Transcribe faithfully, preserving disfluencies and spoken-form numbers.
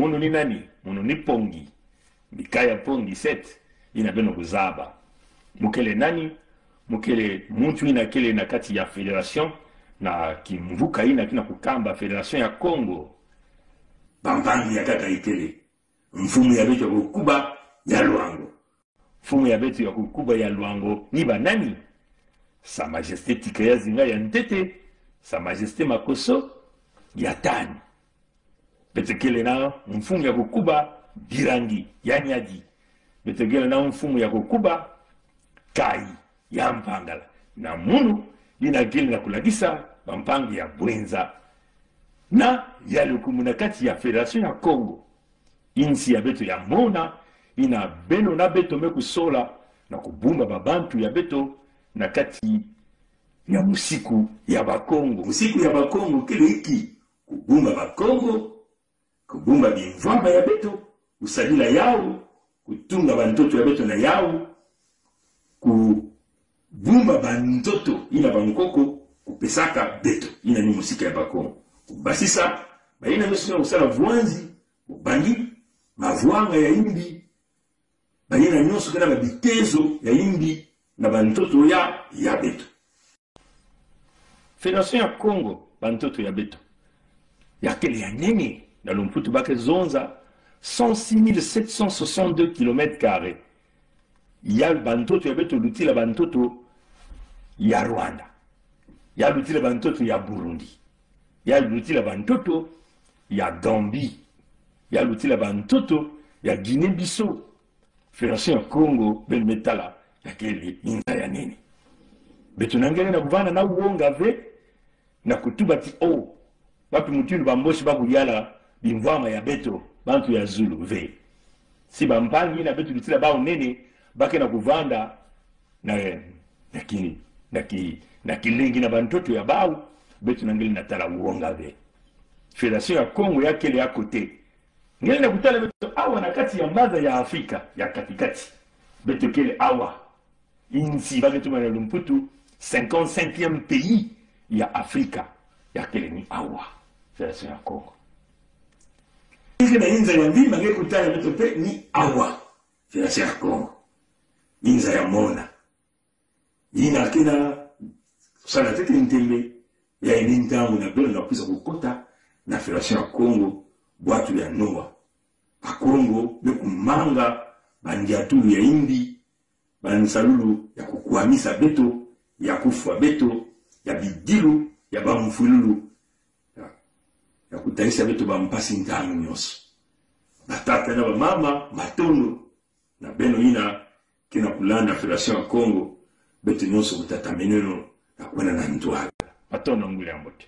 Munu ni nani? Munu ni Pongi. Mikaya Pongi, c'est, yina beno kuzaba. Mukele nani? Mukele muntu yina kele na kati ya fédération, na kimvuka yina kina kukamba Fédération ya Kongo. Bampangi, ya kaka ikele. Mfumu ya beto ya kukuba ya Loango. Mfumu ya beto ya kukuba ya Loango ni banani? Sa Majesté Tchicaya Zinga ya ntete, Sa Majesté Makosso ya tanu. Beto kele na mfumu ya kukuba Birangi ya Niari. Beto kele na mfumu ya kukuba Kayi ya Mpangala. Na munu yina kele na kulakisa bampangi ya bwenza. Na ya lukumu na kati ya Fédération ya Kongo, insi ya beto ya mona, yina beno na beto me kusola na kubumba babantu ya beto na kati ya musiku ya Bakongo. Musiku ya Bakongo kele inki? Kubumba Bakongo, kubumba bimvwama ya beto, kusadila yawu, kutunga bantoto ya beto na yawu, kubumba bantoto yina bankoko kupesaka beto. Yina ni musiku ya Bakongo. Kubasisa bayina nyonso ke na kusala vwanzi, bubangi, mavwanga ya yimbi, bayina nyonso ke na babitezo ya yimbi na bantoto ya, ya beto. Fédération ya Kongo, bantoto ya beto, ya kele ya nene. Na lumputu ba ke zonza cent six mille sept cent soixante-deux kilomètres carrés. Ya bantoto ya beto lutila bantoto ya Rwanda. Ya lutila bantoto ya Burundi. Ya lutila bantoto ya Gambie. Ya lutila bantoto ya Guinée-Bissau. Fédération ya Kongo, beno me tala, ya kele inza ya nene. Beto na ngele na kuvanda na wonga ve, na kutuba ti: "Oh, wapi mutindu Bamboshi ba kuyala bimvwama ya beto, bantu ya zulu?" Ve. Si bampangi yina beto lutila bawu nene, ba ke na kuvanda na, na ki, na ki, na kilengi na bantoto ya bawu, beto na ngele na tala wonga ve. Fédération ya Kongo ya kele ya côté. Ngele na kutala beto awa na kati ya mbanza ya Afrika ya kati-kati. Beto kele awa. Insi ba ke tuma na lumputu cinquante-cinquième pays ya Afrika, ya kele ni awa. Fédération ya Kongo. Inki na inza ya mvimba nge kutala beto pe ni awa? Fédération ya Kongo. Inza ya mona. Yina ke na sala ntete ntele, ya ini ntangu na beno na kwiza kukota na Fédération ya Kongo, bwatu ya Noa. Bakongo me kumanga bandiatulu ya yimbi, bansalulu ya kukwamisa beto, ya kufwa beto, ya bidilu, ya bamfwilulu, ya, ya kutalisa beto bampasi ntangu nyonso. Batata na bamama, matondo na beno yina ke na kulanda Fédération ya Kongo, beto nyonso kutatameno na kwenda na ntwala. Matondo, nguli ya mbote.